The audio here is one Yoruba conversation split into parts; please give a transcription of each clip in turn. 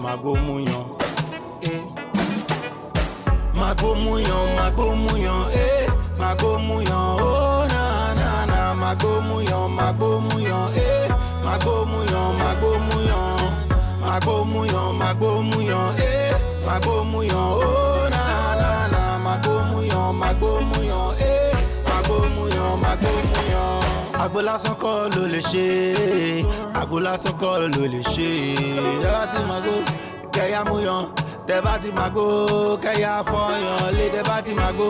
Magbomuyan, eh. Magbomuyan, magbomuyan, eh. Magbomuyan, oh na na na. Magbomuyan, magbomuyan, eh. Magbomuyan, magbomuyan. Magbomuyan, magbomuyan, eh. Magbomuyan, oh na na na. Magbomuyan, magbomuyan, eh. Magbomuyan, magbomuyan. Àgbo lásán kọ́ ló lè ṣe é, àgbo lásán kọ́ ló lè ṣe é. Tẹ́ bá ti máa gbó, kẹ́yà mú yan. Tẹ́ bá ti máa gbó, kẹ́yà fọyàn lé. Tẹ́ bá ti máa gbó,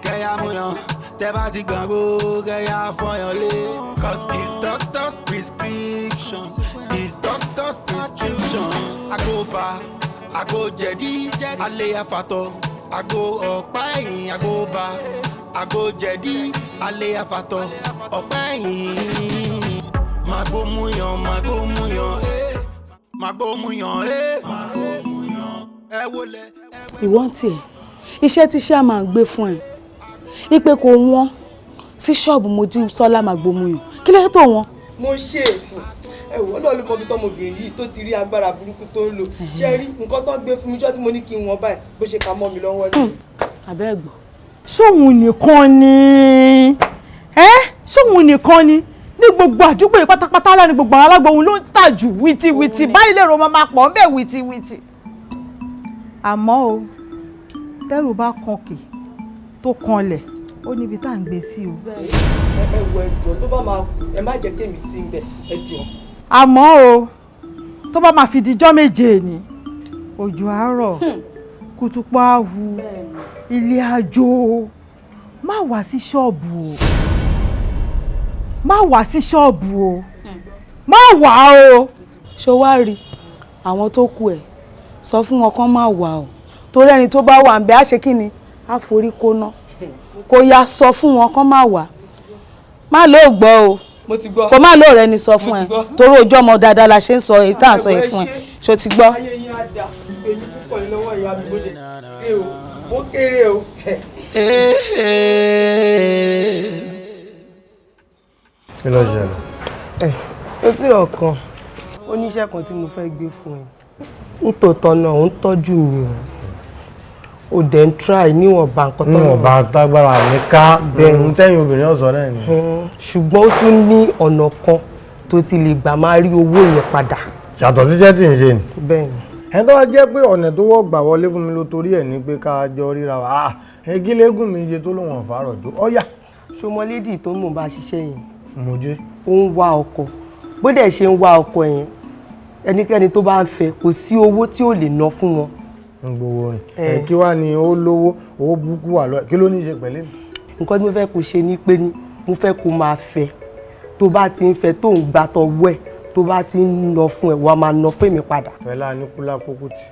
kẹ́yà mú yan. Tẹ́ bá ti gbàgbó, kẹ́yà fọyàn lé. 'Cause it's doctor's prescription, it's doctor's prescription. Àgbo bá, àgbo jẹ̀dí, alẹ́ àfàtọ̀, àgbo ọ̀pá ẹ̀yìn, àgbo bá, àgbo jẹ̀dí, alẹ́ àfàtọ̀, ọ̀pá ẹ̀yìn. Magbomuyan, magbomuyan, eh. Magbomuyan, eh. Magbomuyan, ẹ wọlé. Ìwọ ń tiẹ̀, iṣẹ́ tí ṣáà máa ń gbé fún ẹ ipe kò wọ́n sí ṣọ́ọ̀bù Mojísọ́lá Màgbómuyàn, kí ló dé tó wọ́n? Mo ṣe ẹ wò ó, lọ́ọ́ ló mọbi tọmọbìnrin yìí tó ti rí agbára burúkú tó ń lò. Ṣe rí nǹkan tó ń gbé fún mi jọ́ tí mo ní kí n wọ́n báyìí, bó ṣe ka mọ́ mi lọ́wọ́ ni. Abẹ́ ẹ̀gbọ́n. Ṣóun nìkan ni ẹ? Ṣóun nìkan ni ní gbogbo àdúgbò yìí pátápátá lẹ́nu gbogbo àwọn alágbó, òun ló ń tà jù wìtìwìtì báyìí, lè ro máa pọ̀ ń bẹ̀ wìtìwìtì. Àmọ́ o, tẹ́rù bá kankè tó kanlẹ̀, ó níbi tá à ń gbé sí o. Ẹ wò, ẹ jọ̀ọ́, tó bá máa kú, ẹ má jẹ́ kémi sí ń bẹ̀, ẹ jọ̀ọ́. Àmọ́ o, tó bá máa fi dijọ́ 7 ní òjò àárọ̀ kùtùpọ̀ àwù ilé àjò, má wá sí ṣọ́ọ̀bù o, má wá sí ṣọ́ọ̀bù o, má wá o. Ṣó wá rí àwọn tó kù ẹ̀, sọ fún wọn kán má wà o, torí ẹni tó bá wà ń bẹ á ṣe kí ni, á forí kóná. Kó yá, sọ fún wọn kán má wà. Má lóò gbọ́ o. Mo ti gbọ́. Kò má lóò rẹ ni sọ fún Mo ẹ ti gbọ́. torí ojú ọmọ dáadáa la ṣe ń sọ èyí tá à ń sọ yìí fún ẹ. Ṣó ti gbọ́? Ayé yín á da èyí púpọ̀ ní lọ́wọ́ ìyá mi, bó jẹ kéré o, ó kéré o. Eh, eh. Kí ló ṣẹlẹ̀? Ó sì ọ̀kan oníṣẹ́ kan tí mo fẹ́ gbé fún ẹ. Nítòótọ́ náà, ó ń tọ́jú mi o, ò dẹ̀ ń try níwọ̀nba nǹkan tó Níwọ̀n bá tágbára mi ká Bẹ́ẹ̀. ń tẹ́yìn obìnrin ọ̀sán náà ni. Ṣùgbọ́n ó tún ní ọ̀nà kan tó ti lè gbà máa rí owó yẹn padà. Yàtọ̀ síṣẹ́ tí ń ṣe ni. Bẹ́ẹ̀ ni. Ẹni tó wá jẹ́ pé ọ̀nà tó wọ́ gbà wọlé fún mi ló torí ẹ̀ ní pé ká jọ ríra wa. Ah, egi lẹ́gùn mi ṣe tó lóun ọ̀fàrọ̀ jó ọ̀yà. Ṣọmọ lady tó mò ń bá ṣiṣẹ́ yẹn? Mo jẹ́. Ó ń wá ọkọ. Bó dẹ̀ ṣe ń wá ọkọ yẹn, ẹnikẹ́ni tó bá ń fẹ́, kò sí owó tí ò lè ná fún wọn. Ń gbowó rìn. Eh. Ẹ kí wàá ní ó lówó, owó burúkú wà lọ, kí ló ní í ṣe pẹ̀lú mi? Nǹkan tí mo fẹ́ kó ṣe ni pé ní mo fẹ́ kó máa fẹ́. Tó bá ti ń fẹ́, tó ń gbà tọwọ́ ẹ̀, tó bá ti ń ná fún ẹ, wàá máa ná fún èmi padà. Fẹlá Aníkúlápó Kútì,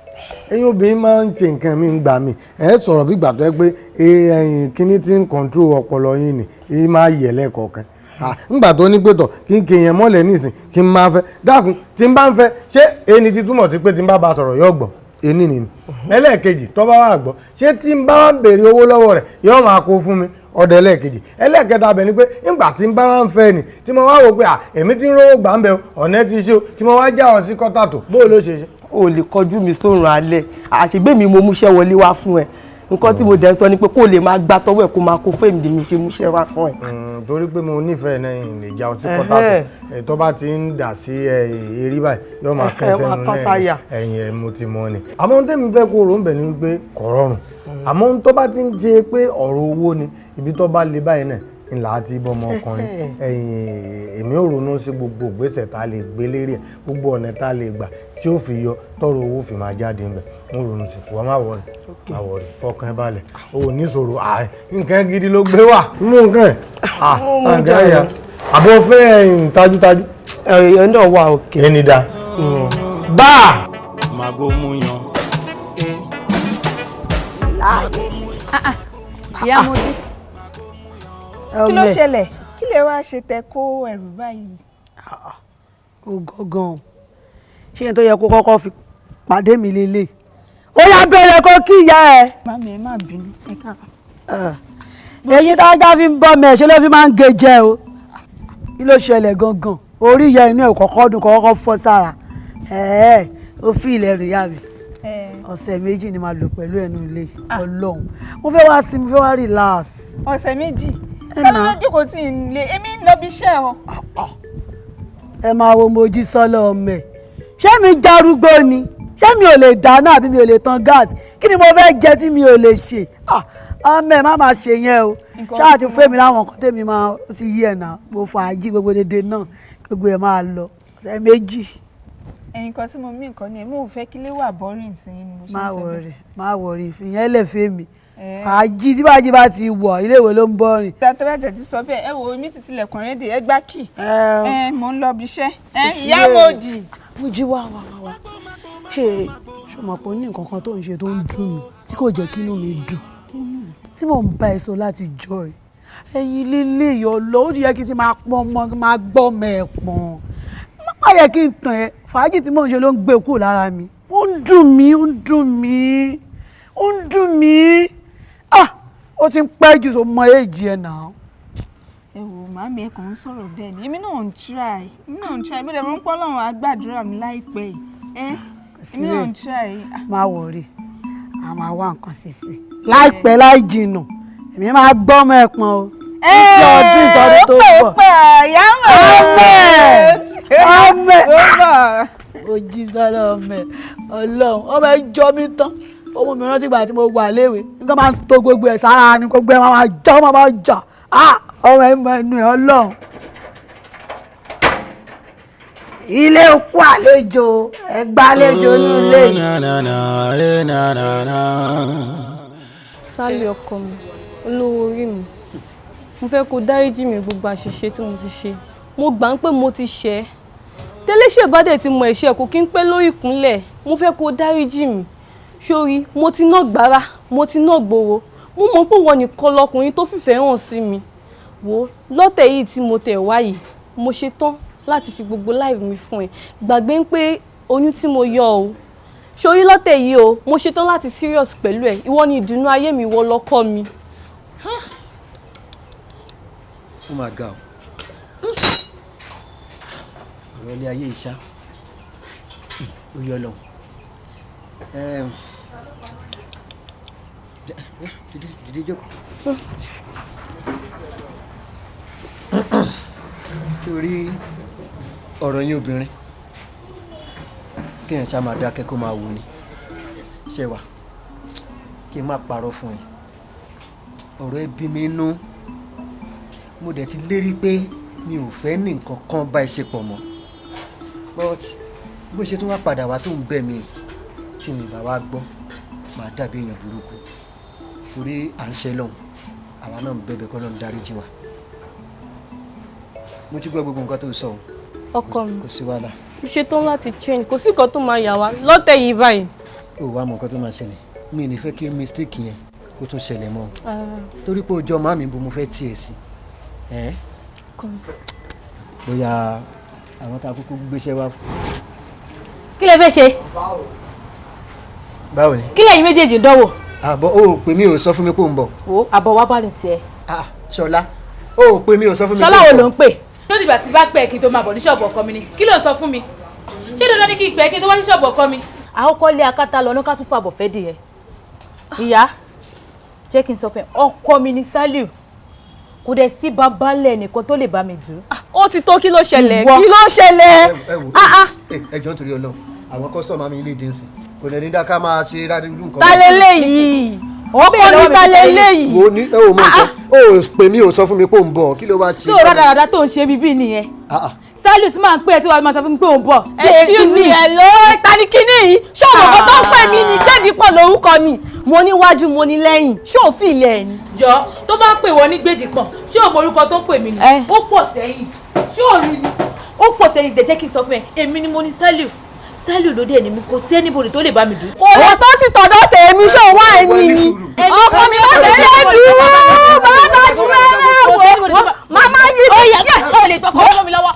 ẹ̀yin obìnrin máa ń ṣe nǹkan mi ń gbà mí. Ẹ sọ̀rọ̀ bí gbà tó yẹ pé ẹ̀yin kíní tí ń control ọpọlọ yín ni èyí máa yẹ̀ lẹ́ẹ̀kọ̀ọ̀kan. Ah, ńgbà tó ní pé tọ̀ kí n kéèyàn mọ́lẹ̀ nísìn kí n máa fẹ́, dákun, tí n bá ń fẹ́, ṣé ẹni tí túmọ̀ sí pé tí n bá ba sọ̀rọ̀ yóò gbọ́ ẹni nìyí? Ẹlẹ́ẹ̀kejì, tó bá wà gbọ́, ṣé tí n bá wà ń béèrè owó lọ́wọ́ rẹ̀ yóò máa kó fún mi? Ọ̀dọ̀ ẹlẹ́ẹ̀kejì, ẹlẹ́ẹ̀kẹta abẹ ni pé ńgbà tí n bá wà ń fẹ́ ni tí mo wá wò pé à èmi ti ń rówó gbà ń bẹ o, ọ̀nà ti ṣe o, tí mo wá já ọ sí kọ́tà tó bó ló ṣe ṣe? O lè kọjú mi sórun alẹ́ àṣegbè mi, mo múṣẹ́ wọlé wá fún ẹ. Nǹkan tí mo dẹ̀ ń sọ ni pé kó lè máa gbà tọwọ́ ẹ̀, kó máa kó fún èmi mi ṣe múṣẹ́ wá fún ẹ. Torí pé mo nífẹ̀ẹ́ náà, yìí lè já ọtí kọ́tà tó ẹ̀ tó bá ti ń dà sí erí báyìí, yóò máa kẹsẹ̀ máa nù kán náà sáyà. Ẹ̀yìn ẹ̀ mo ti mọ̀ ni. Àmọ́ ohun tẹ́mi fẹ́ kó rò ń bẹ̀ ni wípé kò rọrùn, àmọ́ ohun tó bá ti ń jẹ́ pé ọ̀rọ̀ owó ni, ibi tó bá le báyìí náà ńlá àti ibọ̀ ọmọkùnrin ẹ̀yìn, èmi ò ronú sí gbogbo ìgbésẹ̀ tá a lè gbé lérí ẹ̀, gbogbo ọ̀nà tá a lè gbà tí ó fi yọ tọrọ owó fi máa jáde ńbẹ̀. Mo ronú sí wọ́n. Má worry, má worry, fọkàn ẹ balẹ̀, o ò ní sọ̀rọ̀. Nǹkan gidi ló gbé wá, mú nǹkan ẹ̀ nǹkan ẹ̀ yà àbọ̀ fẹ́ ẹ̀yìn tajútajú. Ẹ̀yìn náà wà òkè. Ẹni dá báà. Magbomuyan, eh. Ìyá Mojí, kí ló ṣẹlẹ̀? Kí lè wá ṣe tẹ kó ẹrù báyìí? Ó gángan ṣé yẹn tó yẹ kó kọ́kọ́ fi pàdé mi lélẹ̀, ó yá, bẹ̀rẹ̀ kó kí ìyá ẹ̀. Màmí, ẹ má bínú, ẹ káàárọ̀. Eyín tájá fi ń bọ́ mi ẹ̀ ṣe ló fi máa ń ge jẹ o. Kí ló ṣẹlẹ̀ gangan? Orí ìyá inú ẹ̀ kọ́kọ́ dùn, kọ́kọ́ fọ́ sára. Ẹ̀ẹ́, ó fi ilẹ̀ rẹ̀ yá mi. Ọ̀sẹ̀ 2 ni màá lò pẹ̀lú ẹnu ilé Ọlọ́run. Mo fẹ́ wá sí, mo fẹ́ wá relax. Ọ̀sẹ̀ 2. Ẹ ló jókòó tí ń lé, èmi ń lọ bí iṣẹ́ o. Ẹ máa wo Mojísọ́lá ọmọ ẹ̀. Ṣé mi jarúgbó ni? Ṣé mi ò lè dáná àbí mi ò lè tan gáàsì? Kí ni mo fẹ́ jẹ tí mi ò lè ṣe? Ọmọ ẹ̀ má máa ṣe yẹn o. Ṣáà ti fún mi láwọn nǹkan tèmi máa ti yí ẹ̀ náà. Mo fàájì gbogbo dédé náà, gbogbo ẹ̀ máa lọ. Ọ̀sẹ̀ 2. Ẹ̀yin kan tí mo mí nǹkan ni èmi ò fẹ́ kí lè wà boring sí ni mo ṣe ń sọ bẹ́ẹ̀. Má wọrí, ìyẹn lè fẹ́ mi. Fàájì tí bájì bá ti wọ̀, iléèwé ló ń bọ́ rìn. Tẹ́tẹ́bẹ́tẹ́ ti sọ bẹ́ẹ̀, ẹ wo mi ti tilẹ̀kùn rédè, ẹ gbá kì. Ẹ mò ń lọ bí iṣẹ́. Ìyá Mojí. Mojí wá wá wá wá. Ṣé o mọ̀ pé ó ní nǹkan kan tó ń ṣe tó ń dùn mí tí kò jẹ́ kí inú mi dùn? Tí mò ń bá ẹ sọ láti jọ ẹ. Ẹyin lílé ìyọ̀lọ́, ó yẹ kí n ti máa pọn ọmọ, máa gbọ́ ọmọ ẹ̀ pọ̀n. Má yẹ kí n tàn ẹ́, fàájì tí mò ń ṣe ló ń gbé kúrò lára mi. Ó ń dùn mí, ó ń dùn mí, ó ń dùn mí. Ah! Ó ti ń pẹ́ jù tó mọ èjì ẹ̀ náà. Ẹ wò màámi, ẹ kàn ń sọ̀rọ̀ bẹ́ẹ̀ ni, èmi náà ń try, èmi náà ń try, mo dẹ̀ mọ̀ ń pọ́ Ọlọ́run á gbàdúrà mi láìpẹ́ yìí. Èmi náà ń try. Má wọrí, a máa wá nǹkan ṣe sí láìpẹ́ láì jìnnà, èmi máa gbọ́ ọmọ ẹ̀ pọn o. Títí ọdún ìsọdún tó bọ̀. Ọmọ ẹ̀ Mojísọ́lá ọmọ ẹ̀ Ọlọ́run ọmọ ẹ̀ jọ mí tán. Ọmọ mi rántí ìgbà tí mo wà léwe, nǹkan máa ń to gbogbo ẹ̀ sára ni, gbogbo ẹ̀ máa já, ọmọ máa jà. Ọmọ ẹ̀ mọ ẹnu ẹ̀ Ọlọ́run. Ilé òkú àlejò, ẹgbàlejò ní ilé. Sálí ọkọ mi, olówó orí mi, mo fẹ́ kó dáríjì mi gbogbo àṣìṣe tí mo ti ṣe. Mo gbà ń pé mo ti ṣẹ̀. Tẹ́lẹ́ṣẹ̀ bá dẹ̀ ti mọ ẹ̀ṣẹ̀ kò kí ń pẹ́ lórí ìkúnlẹ̀. Mo fẹ́ kó dáríjì mi. Sórí, mo ti ná gbàrà, mo ti ná gbòòrò. Mo mọ̀ pé wọ́n nìkan lọkùnrin tó fìfẹ́ hàn sí mi. Wo lọ́tẹ̀ yìí tí mo tẹ̀ wá yìí, mo ṣe tán láti fi gbogbo life mi fún ẹ. Gbàgbé ń pé oyún tí mo yọ o. Sórí lọ́tẹ̀ yìí o, mo ṣe tán láti serious pẹ̀lú ẹ. Ìwọ ni ìdùnnú ayé mi, ìwọ lọkọ mi. Ó máa ga o. Ọ̀rọ̀ ilé ayé ìṣá. Ó yọ lọ. Dìde, dìde jókòó. Torí ọ̀rọ̀ yín obìnrin, kí ẹ̀ ṣá máa dákẹ́ kó máa wò ni. Ṣé wà? Kí n má parọ́ fún ẹ. Ọ̀rọ̀ ẹ bí mi nú. Mo dẹ̀ ti lérí pé mi ò fẹ́ ní nǹkan kan bá ẹ ṣe pọ̀ mọ́. But bó ṣe tún wá padà wá tó ń bẹ̀ mí, tí mi bá wá gbọ́, màá dàbí èèyàn burúkú. Torí à ń ṣe lọ́hùn, àwa náà ń bẹ̀bẹ̀ kọ́ lọ́n dáríjì wa. Mo ti gbọ́ gbogbo nǹkan tó sọ o. Ọkọ mi. Kò sí wàhálà. Mo ṣe tán láti change, kò sí nǹkan tó máa yà wá lọ́tẹ̀ yìí báyìí. Ó wá mọ nǹkan tó máa ṣẹlẹ̀. Mi ò ní fẹ́ kí mistake yẹn kó tún ṣẹlẹ̀ mọ́ o. Torí pé ọjọ́ màmí bo mo fẹ́ tiẹ̀ sí. Bóyá àwọn tá a kúkú gbéṣẹ́ wá. Kí lẹ fẹ́ ṣe? Báwo ni? Kí lẹ̀yin méjèèjì ń dánwò? Àbọ̀ o ò pè mí, ò sọ fún mi pé ò ń bọ̀. Wo àbọ̀ wá bá ní tiẹ̀. Ṣọlá, o ò pè mí, ò sọ fún mi. Ṣọlá wo ló ń pè? Tó dìgbà tí bá pẹ́ kí n tó máa bọ̀ ní ṣọ́ọ̀bù ọkọ mi ni, kí ló ń sọ fún mi? Ṣé dandan ni kí n pẹ́ kí n tó wá sí ṣọ́ọ̀bù ọkọ mi? Àkọ́kọ́ lé akátá lọ ní ká tún fàbọ̀ fẹ́ dìé. Ìyá, jẹ́ kí n sọ fún ẹ, ọkọ mi ni Sálíù. Kò dẹ̀ sí babalẹ̀ nìkan tó lè bá mi dù. Ó ti tó, kí ló ṣẹlẹ̀? Kí ló ṣẹlẹ̀? Ẹ wò, ẹ jọ̀ọ́ nítorí Ọlọ́run, àwọn kọ́sítọ́mù mi lè dín sí. Kò lè ní dá ká máa ṣe rádìrú nǹkan. Ta leléyìí? Ọkọ mi ta leléyìí? Wo ní ẹ ò mọ nǹkan, o ò pè mí, ò sọ fún mi pé ò ń bọ̀, kí ló wá ṣe? Tó rádaràda tó ń ṣe bíbí nìyẹn. Sálíù tí máa ń pè é tí wàá máa sọ fún mi pé ò ń bọ̀. Excuse me, hello, ta ni kíní yìí? Ṣé òun kò tó ń pè mí ní Gbèdípọ̀ lórúkọ mi? Mo níwájú, mo ní lẹ́yìn, ṣé òfin ilẹ̀ ẹ̀ ni? Jọ tó bá pè wọ́n ní Gbèdípọ̀, ṣé o mọ orúkọ tó ń pè mí ni? Ó pọ̀ sẹ́yìn, ṣé ò rí ni? Ó pọ̀ sẹ́yìn, dẹ̀ jẹ́ kí n sọ fún ẹ, èmi ni mo ní Sálíù. Sálíù ló dé ẹni mi, kò sí anybody tó lè bá mi dùn. Kò lè tó ti tọ̀dọ̀ tèmi, ṣé òun wà ní ni? Ọkọ mi ó lè lè dùn, bàbá ṣe é wò, màmá yìí mi. Ó yẹ kó lè gbọ́ kó mi lọ́wọ́.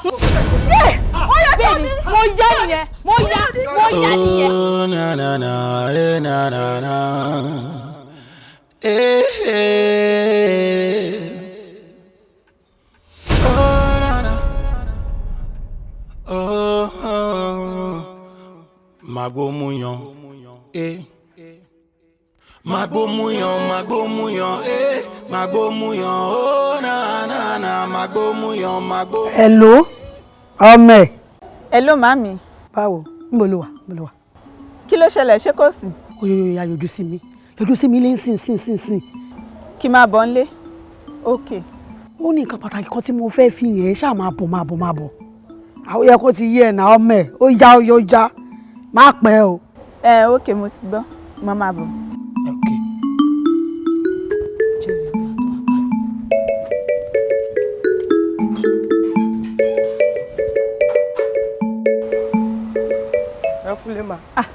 Ó yẹ sọ mi. Mo yá nìyẹn, mo yá, mo yá nìyẹn. Oh na na na re na na na. Eh eh. Oh na na. Oh oh. Magbomuyan, eh. Magbomuyan, magbomuyan, eh. Magbomuyan, oh na na na. Magbomuyan, magbo. Hello, ọmọ ẹ. Hello màmí. Báwo, níbo ló wà, níbo ló wà? Kí ló ṣẹlẹ̀, ṣé kò sí? Oyoyo ya, yọjú sí mi, yọjú sí mi lé nsìn sìn sìn sìn. Kí máa bọ̀ ńlé? Ok. Ó ní nǹkan pàtàkì kan tí mo fẹ́ fi hàn ẹ́, ṣáà máa bọ̀, máa bọ̀, máa bọ̀. Àwọn yẹ kó ti yé ẹ̀ náà, ọmọ ẹ̀, ó yá, ó yá, ó yá, má pẹ́ o. Ẹ ok, mo ti gbọ́, mo máa bọ̀. Ẹ kúlé ma. Ah,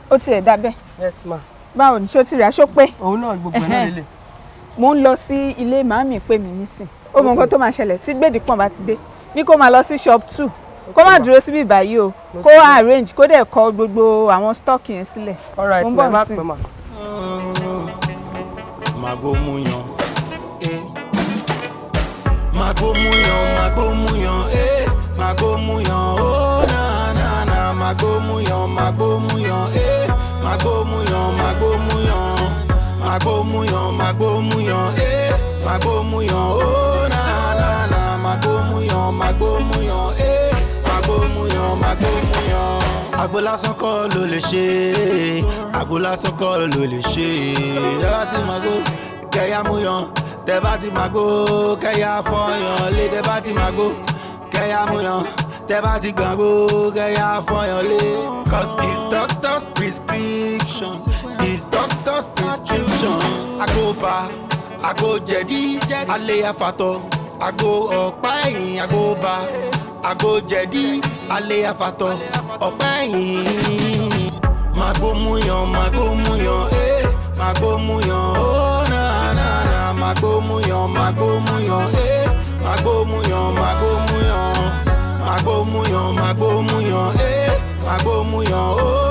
ó tiẹ̀ dá bẹ́ẹ̀. Yes ma. Báwo ni, ṣó ti rà, ṣó pé? Òun náà gbogbo ẹ̀ náà lélẹ̀. Mo ń lọ sí ilé màámi, pè mí nísìn. Ó mọ nǹkan tó máa ṣẹlẹ̀, tí Gbèdípọ̀n bá ti dé ní kó máa lọ sí shop 2, kó má dúró síbí báyìí o, kó arrange, kó dẹ̀ kọ gbogbo àwọn stock yẹn sílẹ̀. All right Mo ń ma, bọ̀ ẹ má nísìn. pẹ́ ma. Magbomuyan, eh. Magbomuyan, magbomuyan, eh. Magbomuyan, oh na na na. Magbomuyan, magbomuyan, eh. Magbomuyan, magbomuyan. Magbomuyan, magbomuyan, eh. Magbomuyan, oh na na na. Magbomuyan, magbomuyan, eh. Magbomuyan, magbomuyan. Àgbo lásán kọ́ ló lè ṣe é, àgbo lásán kọ́ ló lè ṣe é. Tẹ́ bá ti máa gbó, kẹ́yà mú yan. Tẹ́ bá ti máa gbó, kẹ́yà fọyàn lé. Tẹ́ bá ti máa gbó, kẹ́yà mú yan. Tẹ́ bá ti gbàgbó, kẹ́yà fọyàn lé. 'Cause it's doctor's prescription, it's doctor's prescription. Àgbo bá, àgbo jẹ̀dí, alẹ́ àfàtọ̀, àgbo ọ̀pá ẹ̀yìn, àgbo bá, àgbo jẹ̀dí, alẹ́ àfàtọ̀, ọ̀pá ẹ̀yìn. Magbomuyan, magbomuyan, eh. Magbomuyan, oh na na na. Magbomuyan, magbomuyan, eh. Magbomuyan, magbomuyan. Magbomuyan, magbomuyan, eh. Magbomuyan, oh.